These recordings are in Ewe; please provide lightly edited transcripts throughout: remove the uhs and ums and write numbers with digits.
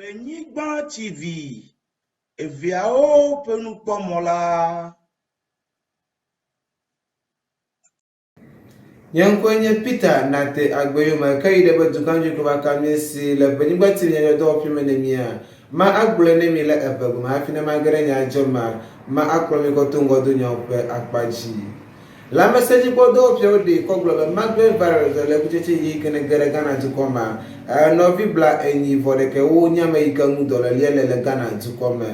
Ʋenyigba TV, eveawo ƒe nukpɔmɔ la. Nye ŋkɔe nye Peter Nate Agbeyome ke yi ɖe be dugãdzikpɔbaka mi si le Ʋenyigba TV nyadzɔdɔwɔƒe me ne mia. Ma agblɔe ne mi le eve gome hafi ne mage ɖe nya dze ma, ma akplɔ mi kɔ to ŋgɔdonyawo ƒe akpa dzi. Lãmesẽdzikpɔdɔwɔƒeawo ɖee kɔ gblɔ be Marburg virus le kutsetse yi ke ne ge ɖe Ghana dukɔ mea, nɔvi bla enyi vɔ ɖekɛ wo nye ame yi ke ŋu dɔlelia le le Ghana dukɔ me.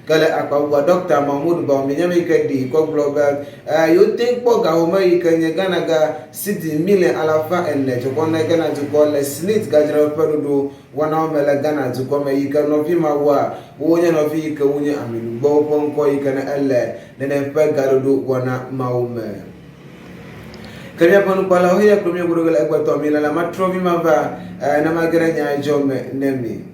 Ke le akpa bubua, Ɖɔkta Mahmoud Bawumia nye ame yi ke ɖee kɔ gblɔ be yewote ŋu kpɔ ga home yi ke nye Ghana ga sidi miliɔn 400 tsɔ kɔ na Ghana dukɔ le SNIT gadzraɖoƒe ɖoɖo wɔnawo me le Ghana dukɔ me yi ke nɔvi mawoa wonye nɔvi yi ke wonye amenugbɔwo ƒe ŋkɔ yi ke ne ele nenem ƒe gaɖoɖo wɔna mawo me. Ke míaƒe nukpɔlawo heya kplɔ mí goɖo ge le egbetɔ mi lala matrɔ vi mava ne mage ɖe nya dzɔ me ne mi.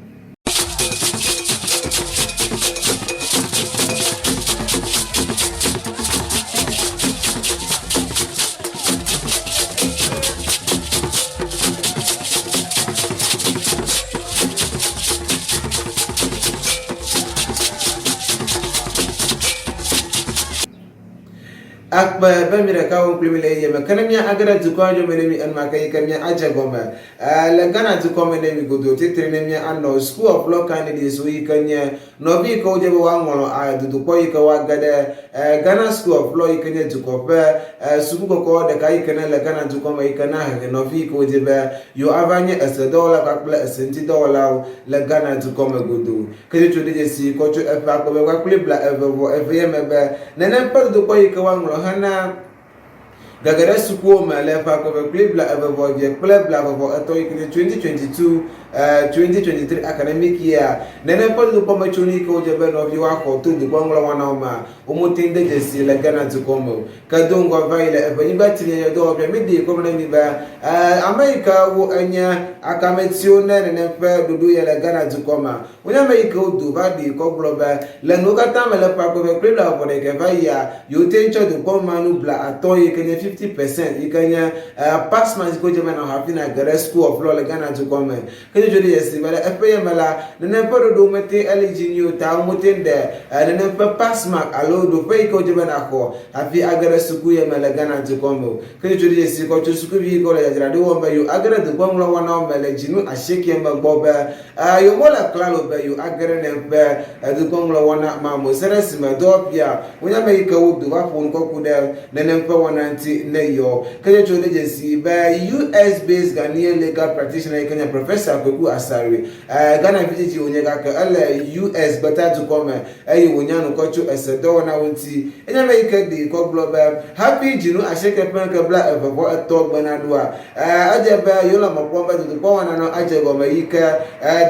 Akpe be mi ɖeka wɔm kpli mi le yeye me. Ke ne mía age ɖe dukɔ aɖe me ne mi enumake yi ke mía adze gɔme le Ghana dukɔ me ne mi godoo titri ne mía anɔ School of Law candidates wo yi ke nye nɔvi yi ke wodze be woaŋlɔ dodokpɔ yi ke woage ɖe Ghana School of Law yi ke nye dukɔ ƒe suku kɔkɔ ɖeka yi ke ne le Ghana dukɔ me yi ke na hehe nɔvi yi ke wodze be yewo ava nye esedɔwɔla kpakple eseŋutidɔwɔlawo le Ghana dukɔ me godoo. Ke tsotso ɖe dzesi kɔ tso eƒe akpɔbe kpakple bla eve vɔ evee me be, nenem ƒe dodokpɔ yi ke woaŋlɔ hena gege ɖe sukuwo me le ƒe akpɔbe kple bla eve vɔ evee kple bla eve vɔ etɔ̃ yi ke nye 2022, 2023 academic year, nenem ƒe dodokpɔ me tsonu yi ke wodze be nɔviwo axɔ to dukɔŋlɔwɔnawo mea, womete ŋu de dzesi le Ghana dukɔ me o. Ke do ŋgɔ va yi le evenyigba ti nye dɔwɔƒea, míɖee kɔ na mi be ame yi ke wo enye akametiwo ne nenem ƒe ɖoɖo ya le Ghana dukɔ mea, wonye ame yi ke wodo va ɖee kɔ gblɔ be le nuwo katã me le ƒe akpe eve kple blaeve vɔ ɖekɛ va yia, yewote ŋu tsɔ dukɔ ma nu bla atɔ̃ yi ke nye 50% yi ke nye pass mark yi ke wodze be nàxɔ hafi nàge ɖe School of Law le Ghana dukɔ me. Ke dzodzo ɖe dzesi be le eƒe ye me la, nenem ƒe ɖoɖowo mete eli dzi nyuie o ta womete ŋu ɖe nenem ƒe pass mark alo ɖoƒe yi ke wodze be nàxɔ hafi age ɖe suku ye me le Ghana dukɔ me o. Ke dzodzo ɖe dzesi kɔ tso sukuvi yi ke wole dzadzraɖo wɔm be yewo age ɖe dukɔ ŋlɔwɔnawo me le dzinu asieke me gbɔ be yewo mele klalo be yewo age ɖe nenem ƒe dukɔ ŋlɔwɔna ma me o. Se ɖe esime dɔwɔƒea wonye ame yi ke wodo va ƒo nu kɔ ku ɖe nenem ƒe wɔna ŋuti ne yewo. Ke dzodzo ɖe dzesi be US based Ghanaian legal practitioner yi ke nye Professor Kweku Asare, Ghana vidzidzi wònye gake ele US gbetadukɔ me eye wònya nu kɔ tso ese dɔwɔnawo ŋuti. Enye ame yi ke ɖee kɔ gblɔ be hafi dzinu asieke ƒe ŋke bla eve vɔ etɔ̃ gbe naɖoa, edze be yewole mɔ kpɔm be dodokpɔ wɔna nɔ adze gɔme yi ke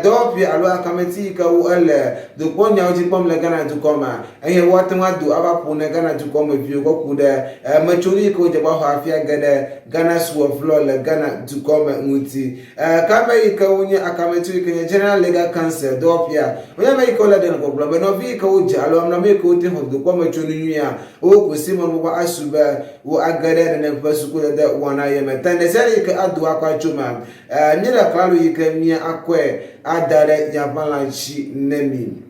dɔwɔƒee alo akameti yi ke wo ele dodokpɔ nyawo dzi kpɔm le Ghana dukɔ mea. Eye woate ŋu ado ava ƒo ne Ghana dukɔ me viwo kɔ ku ɖe metsonu yi ke wodze be woaxɔ hafi age ɖe Ghana School of Law le Ghana dukɔ me ŋuti. Ke ame yi ke wonye akametiwo yi ke nye General Legal Council dɔwɔƒea, wonye ame yi ke wole ɖe gbɔgblɔ be nɔvi yi ke wodze alo ame yi ke wote ŋu xɔ dodokpɔ metsonu nyuia, wo ko si mɔnukpɔkpɔ asu be woage ɖe nenem ƒe sukudede wɔna ye me. Ta ɖesiaɖe yi ke ado akɔ atso mea, míele klalo yi ke mía akɔe ada ɖe yaʋalã dzi ne mi.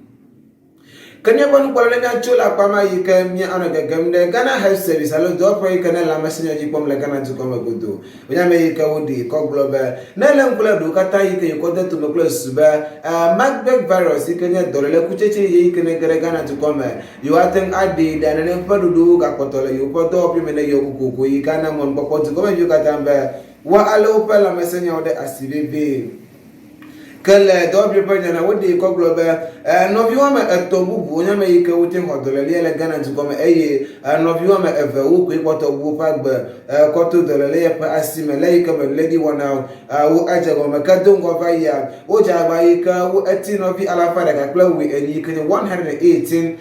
Ke míaƒe nukpɔla ɖe míatso le akpa ma yi ke míanɔ gegem ɖe Ghana Health Service alo dɔwɔƒe yi ke ne lãmesẽnya dzi kpɔm le Ghana dukɔ me godoo. Wonye ame yi ke woɖee kɔ gblɔ be ne èlé ŋku ɖe ɖewo katã yi ke yewokɔ de tome kple susu be Marburg virus yi ke nye dɔléle kutsetse yeye yi ke ne ge ɖe Ghana dukɔ me, yewoate ŋu aɖee ɖa nenem ƒe ɖoɖowo gakpɔtɔ le yewoƒe dɔwɔƒe me ne yewo kokoko yi ke ana mɔnukpɔkpɔ dukɔmeviwo katã be woalé woƒe lãmesẽnyawo ɖe asi vevie. Ke le dɔwɔƒe ƒe nya na woɖee kɔ gblɔ be nɔvi woame etɔ̃ bubuwo nye ame yi ke wote xɔ dɔlélia le Ghana dukɔ me eye nɔvi woame eve wo koe kpɔtɔ bu woƒe agbe kɔ to dɔlélia ƒe asi me le yi ke me lady wɔna wo edze gɔme ke do ŋgɔ va yia wodze agba yi ke wo eti nɔvi alafa ɖeka kple wuienyi yi ke nye 118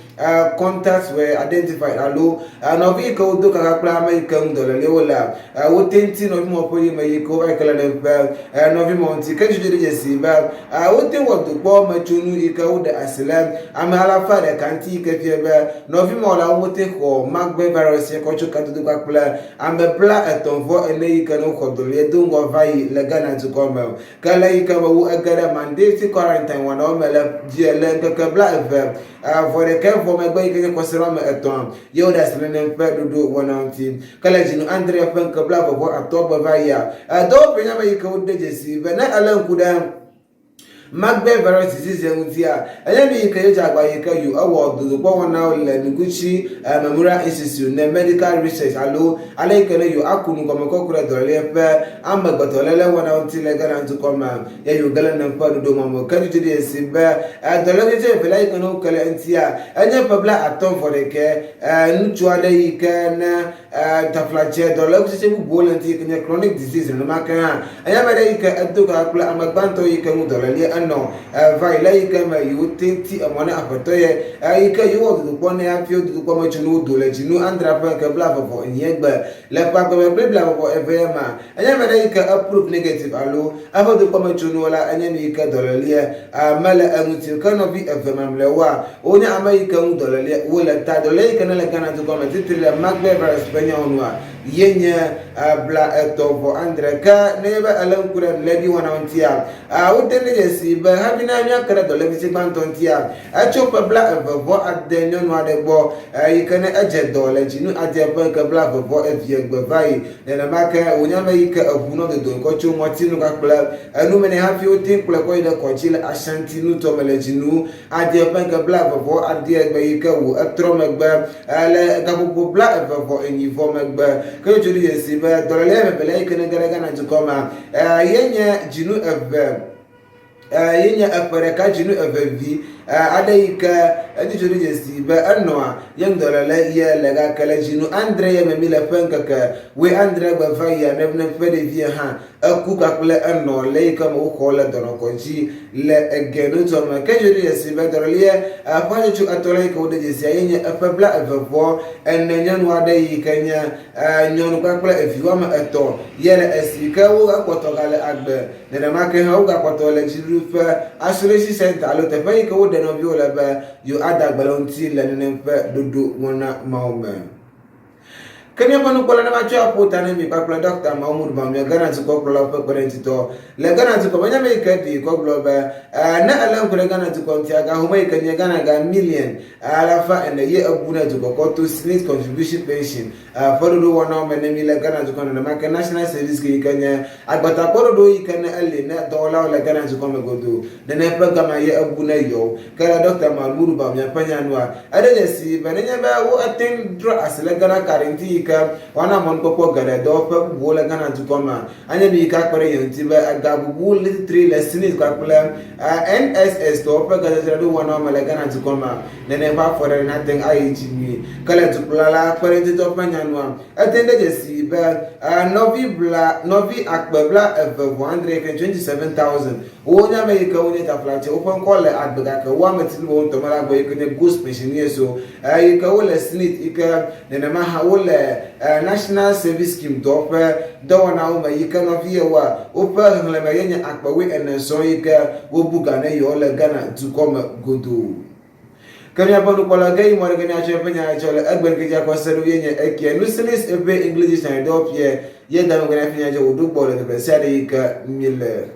contacts were identified alo nɔvi yi ke wodo kaka kple ame yi ke ŋu dɔléle wo lea, wote ŋuti nɔvi mɔ ƒe yi me yi ke wova yi ke le ɖe ƒe nɔvi mɔ ŋuti. Ke dzodzi ɖe dzesi be Wote wɔ dukpɔ metsonu yi ke woɖe asi le ame alafa ɖeka ŋuti yi ke fia be nɔvimɔwɔlawo mete xɔ Marburg virus sia kɔ tso kadodo kpakple ame 30 yi ke ne woxɔ dɔléle do ŋgɔ va yi le Ghana dukɔ me o. Ke le yi ke me wu ege ɖe mandatory quarantine wɔnawo me le dzi le ŋkeke 21 vɔ megbe yi ke nye kɔsiɖa wɔme etɔ̃a ye woɖe asi le nenem ƒe ɖoɖo wɔna ŋuti. Ke le dzinu adre ƒe ŋke 20 gbe va yia, dɔwɔƒee nye ame yi ke wode dzesi be ne elé ŋku ɖe Marburg virus disease ŋutia, enye nu yi ke yedze agba yi ke yo ewɔ dodokpɔ wɔnawo le Noguchi Memorial Institute ne Medical Research alo ale yi ke ne yo aku nu gɔme kɔ ku ɖe dɔléle ƒe amegbetɔléle wɔnawo ŋuti le Ghana dukɔ me ye yo ge le nenem ƒe ɖoɖo ma me. Ke didi dzesi be dɔléle evelia yi ke ne woke le eŋutia enye ƒe 51 Ŋutsu aɖe yi ke ne taflatse dɔlékutsetse bubuwo le ŋuti yi ke nye chronic disease nenema ke hã enye ame aɖe yi ke edo ka kple ame gbãtɔ yi ke ŋu dɔléle enɔ va yi le yi ke me yewo te ŋu ti emɔ ne aƒetɔ ye yi ke yewɔ dodokpɔ nɛ hafi wo dodokpɔ me tsonuwo do le dzinu adrea ƒe ŋke 22 gbe le ƒe agbeme kple 22 ya mea Enye ame ɖe yi ke eprove negative alo eƒe dukɔmetsonuwo la enye nu yi ke dɔlélia mele eŋuti o. Ke nɔvi eve mamlɛwoa, wonye ame yi ke ŋu dɔlélia wole ta. Dɔlélia yi ke nele Ghana dukɔ me titri le Marburg virus ƒe nyawo nua ye nye 37. Ke nenye be ele ŋku ɖe dɔlévi wɔnawo ŋutia, wode ne dzesi be hafi ne míake ɖe dɔlévitsi gbãtɔ ŋutia, Etso ƒe 29 nyɔnu aɖe gbɔ yi ke ne edze dɔ le dzinu ade ƒe ŋke 22 gbe va yi. Nenema ke wònye ame yi ke eʋu nɔ dodom kɔ tso ŋɔtinu kpakple enu me nɛ hafi wote ŋu kplɔe kɔ yi ɖe kɔdzi le Ashanti nutoa me le dzinu ade ƒe ŋke 28 gbe yi ke wò etrɔ megbe le gaƒoƒo 22 vɔ megbe. Ke wotso ɖi dzesi be dɔléle evelia yi ke nege ɖe Ghana dukɔ mea ye nye dzinu eve. Ye nye eƒe ɖeka dzinu eve vi aɖe yi ke edzi ɖo dzesi be enɔa ye ŋdɔlele ye le gake le dzinu adre ye me mi le ƒe ŋkeke wui adre gbe va yia ne ne ƒe ɖevia hã eku kpakple enɔ le yi ke me woxɔ le dɔnɔkɔdzi le ege nutoa me. Ke dzi ɖo dzesi be dɔlele ƒe hatsotso etɔ̃lia yi ke woɖe dzesia ye nye eƒe 24 nyɔnu aɖe yi ke nye nyɔnu kpakple evi woame etɔ̃ ye le esi ke wo ekpɔtɔ gale agbe. Nenema ke hã wogakpɔtɔ le dziɖuɖu ƒe Isolation Center alo teƒe yi ke woɖe nɔviwo le be yewoada gbe le wo ŋuti le nenem ƒe ɖoɖo wɔna mawo me. Ke míaƒe nukpɔla ne matsɔe aƒo ta ne mi kpakple Ɖɔkta Mahmoud Bawumia, Ghana dukɔkplɔlawo ƒe kpeɖeŋutitɔ le Ghana dukɔ me. Nye ame yi ke ɖee kɔ gblɔ be, ne èlé ŋku ɖe Ghana dukɔ ŋutia, ga home yi ke nye Ghana ga miliɔn 400 ye ebu ne dukɔkɔ to Senate Contribution Pension Ƒe ɖoɖo wɔnawo me ne mi le Ghana dukɔ nenema ke National Service Scheme yi ke nye agbatakpɔ ɖoɖo yi ke ne eli ne dɔwɔlawo le Ghana dukɔ me godoo nene ƒe gama ye ebu ne yewo. Ke le Ɖɔkta Mahmoud Bawumia ƒe nya nua, eɖe dzesi be nenye be wo eteŋ trɔ asi le Ghana Card ŋuti yi ke woana mɔnukpɔkpɔ geɖe dɔwɔƒe bubuwo le Ghana dukɔ mea, anye nu yi ke akpe ɖe ye ŋuti be ega bubu litri le SSNIT kpakple NSS tɔwo ƒe gadzadzraɖo wɔnawo me le Ghana dukɔ mea. Nene ƒe afɔɖeɖe nate ŋu ayi dzi nyuie. Ke le dukplɔla la kpeɖeŋutɔ ƒe nya nua, ete ŋu de dzesii be nɔvi bla, nɔvi akpe 26 ke, 27,000, wonye ame yi ke wonye taflatse, woƒe ŋkɔ le agbe gake wo ame ti blibo ŋutɔ mele agbe yi ke nye ghost pensioners o, yi ke wole SSNIT yi ke nenema hã wole National Service Scheme dɔ ƒe dɔwɔnawo me yi ke nɔvi yewoa, woƒe xexlẽme ye nye akpe wuiene sɔŋ yi ke wobu ga ne yewo le Ghana dukɔ me godoo. Ke míaƒe nukpɔla ke yi mɔ ɖeke míatsɔ eƒe nya tsɔ le egbe ŋkeke akɔ se ɖo ye nye ekia. Nusilis eƒe English dictionary dɔwɔƒea ye da megbe na eƒe nya tsɔ wòɖo gbɔ le teƒe sia ɖe yi ke míele.